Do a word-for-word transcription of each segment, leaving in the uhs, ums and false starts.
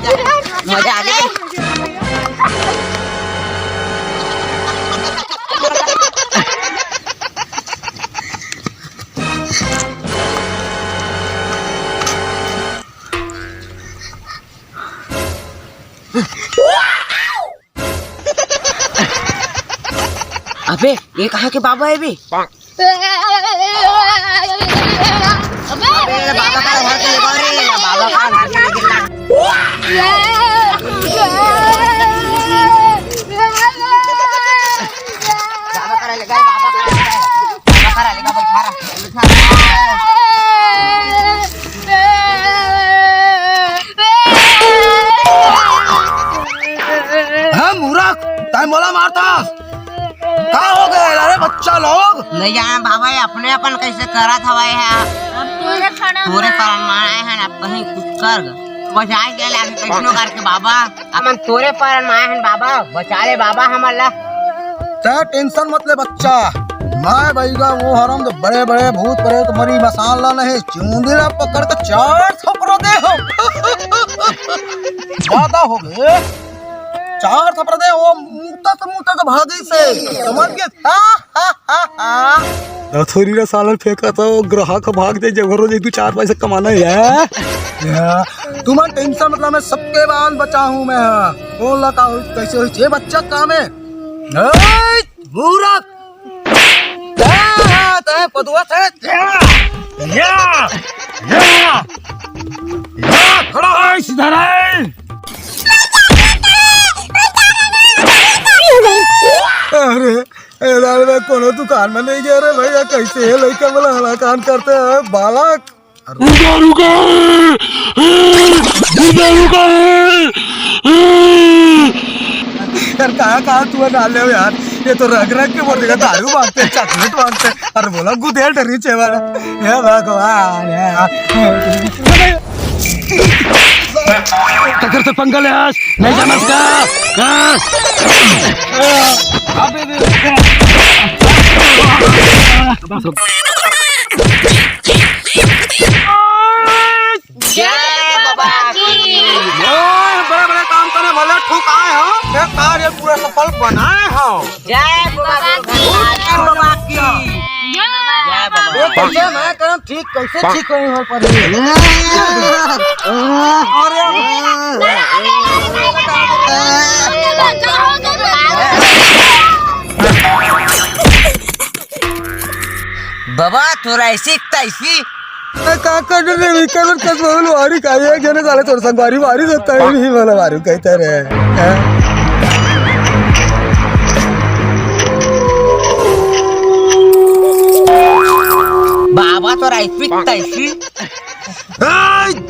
मजा आ गया। अबे, ये कहाँ के बाबा है बे? अबे, बाबा का घर के लेके रे, बाबा का घर के लेके। बाबा का लेके, बाबा का लेके। बाबा का लेके, बैठा रहा, बैठा रहा। हाँ, मूरख, तैं मोला मारता। का हो गए? अरे बच्चा लोग। नहीं जाने बाबा, ये अपने अपन कैसे करत हवय है। अब तोरे कारण तोरे कारण मार आए हैं ना, कहीं कुछ कर बचाए के लागे कैसनो करके बाबा। हमन तोरे कारण मार आए हैं बाबा, बचा ले बाबा हमन ला। तैं टेंशन मत ले बच्चा, मैं बइगा वो हरम जो बड़े बड़े भूत प्रेत मरी मसान ला नहीं, चूंदी ला पकड़ के चार थपरो दे हम। ज्यादा हो गए। चार थपरा दे, वो मुता तो मुता तो भागी से, समझ गए? हा, हा, हा, हा। दथोरी रे सालन फेंका तो ग्राहक भाग दे, जब रोज एक दो चार पैसे कमाना है। या, तुमन टेंशन मतलब मैं सबके बाल बचा हूँ मैं। हाँ। कौन ला का होई, कैसे होई, ये बच्चा काम है। ए, मूरख। तैं, तैं पदुआ से, या, या, या, या, खड़ा है, सीधा रहे। अरे, ए, लाल, मैं कोनो दुकान में नहीं गया रे भैया, कैसे है लड़का वाला हलाकान करते हैं, बालक। रुका, रुका, ए, ए, रुका, रुका, ए, ए। यार, कहाँ, कहाँ तू डाल ले हो यार? ये तो रग रग के बोल देगा, दारू मांगते हैं, चॉकलेट मांगते हैं। अरे बोला, गुदेल डरी छे वाला। हे भगवान, हे। तकर से पंगा ले आज, नहीं जाना इसका। हाँ। जय बाबा की। ओए, बड़े बड़े काम करने वाला ठुक आए हो, ये कार्य पूरा सफल बनाए हो। जय बाबा की। जय बाबा की। जय बाबा। ये कैसे मैं करम ठीक, कैसे ठीक होई हो पर। अरे। बाबा, तोर ऐसी तैसी। ए, का कर रे, विकल कस बोल, वारी का, एक जने साले तोर संगवारी मारी सकता है, नहीं वाला मारू कहता रे। हैं? बाबा, तोर ऐसी तैसी। ए,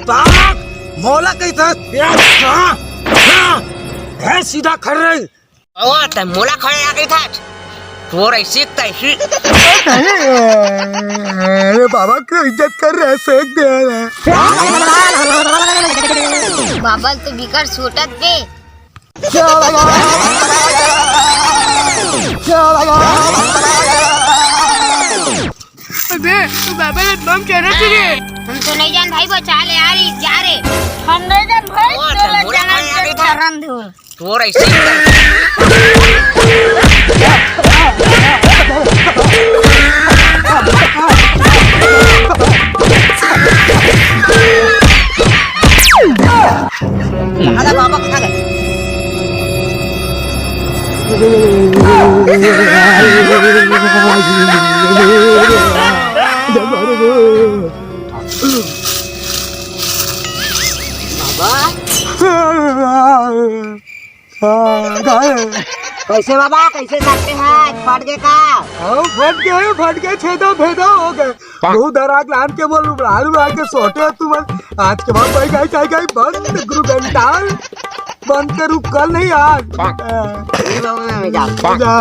बालक, मोला कहता है, क्या? क्या? है सीधा खड़ रही। ओ, त मोला खड़े आ गई था। तोर ऐसी तैसी। अरे बाबा, क्यों इज्जत कर रहे हैं, फेंक दे रहे हैं। बाबा तो बिकर सूटत दे। अबे, तू बाबा ले बम चढ़ा रे। हम तो नहीं जान भाई, बचा ले यार, जा रे। हम नहीं जान भाई, ओ, तो तोला मोला जाना खड़े आ गई था। चरण धूल। तोर ऐसे महादा बाबा खा गए। बाबा। हाँ, गए। कैसे बाबा, कैसे करते हैं? फट गए का? हाँ, फट गए, फट गए, छेदा भेदा हो गए। बहुत डराक लान के बोल, उबराल उबराल के सोटे हो तुम। आज के बाद भाई, गाई, गाई, गाई, बंद, गुरु घंटाल। बंद करू, कल नहीं आज। ये बाबा, मैं जाता हूँ। जा।